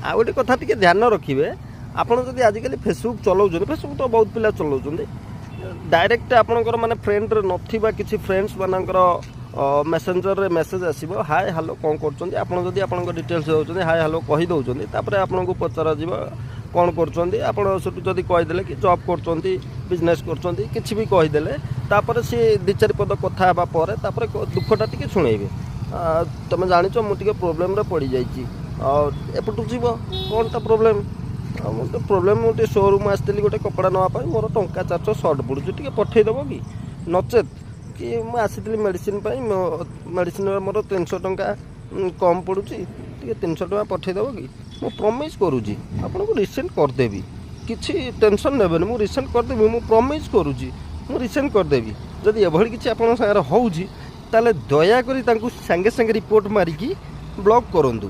ଆଉ ଗୋଟେ କଥା ଟିକେ ଧ୍ୟାନ ରଖିବେ। ଆପଣ ଯଦି ଆଜିକାଲି ଫେସବୁକ୍ ଚଲାଉଛନ୍ତି, ଫେସବୁକ୍ ତ ବହୁତ ପିଲା ଚଲାଉଛନ୍ତି, ଡାଇରେକ୍ଟ ଆପଣଙ୍କର ମାନେ ଫ୍ରେଣ୍ଡରେ ନଥିବା କିଛି ଫ୍ରେଣ୍ଡସ୍ ମାନଙ୍କର ମେସେଞ୍ଜରରେ ମେସେଜ୍ ଆସିବ, "ହାଏ, ହ୍ୟାଲୋ, କ'ଣ କରୁଛନ୍ତି?" ଆପଣ ଯଦି ଆପଣଙ୍କ ଡିଟେଲ୍ସ ଦେଉଛନ୍ତି, ହାଏ ହ୍ୟାଲୋ କହିଦେଉଛନ୍ତି, ତାପରେ ଆପଣଙ୍କୁ ପଚରାଯିବ କ'ଣ କରୁଛନ୍ତି। ଆପଣ ସେଠୁ ଯଦି କହିଦେଲେ କି ଜବ୍ କରୁଛନ୍ତି, ବିଜନେସ୍ କରୁଛନ୍ତି, କିଛି ବି କହିଦେଲେ, ତାପରେ ସିଏ ଦୁଇ ଚାରି ପଦ କଥା ହେବା ପରେ ତାପରେ ଦୁଃଖଟା ଟିକେ ଶୁଣେଇବେ। "ତମେ ଜାଣିଛ, ମୁଁ ଟିକେ ପ୍ରୋବ୍ଲେମରେ ପଡ଼ିଯାଇଛି।" ଆଉ ଏପଟୁ ଯିବ, "କ'ଣଟା ପ୍ରୋବ୍ଲେମ୍?" "ଆଉ ମୁଁ ତ ପ୍ରୋବ୍ଲେମ୍, ମୁଁ ଟିକେ ସୋରୁମ୍ ଆସିଥିଲି ଗୋଟେ କପଡ଼ା ନେବା ପାଇଁ, ମୋର ଟଙ୍କା 400 ସର୍ଟ ପଡ଼ୁଛି, ଟିକେ ପଠେଇଦେବ କି?" ନଚେତ୍ କି "ମୁଁ ଆସିଥିଲି ମେଡ଼ିସିନ ପାଇଁ, ମେଡ଼ିସିନରେ ମୋର 300 ଟଙ୍କା କମ୍ ପଡ଼ୁଛି, ଟିକେ 300 ଟଙ୍କା ପଠେଇଦେବ କି? ମୁଁ ପ୍ରମିସ୍ କରୁଛି, ଆପଣଙ୍କୁ ରିସେଣ୍ଡ କରିଦେବି, କିଛି ଟେନସନ୍ ନେବେନି, ମୁଁ ରିସେଣ୍ଡ କରିଦେବି, ମୁଁ ପ୍ରମିସ୍ କରୁଛି, ମୁଁ ରିସେଣ୍ଡ କରିଦେବି।" ଯଦି ଏଭଳି କିଛି ଆପଣଙ୍କ ସାଙ୍ଗରେ ହେଉଛି, ତାହେଲେ ଦୟାକରି ତାଙ୍କୁ ସାଙ୍ଗେ ସାଙ୍ଗେ ରିପୋର୍ଟ ମାରିକି ବ୍ଲକ୍ କରନ୍ତୁ।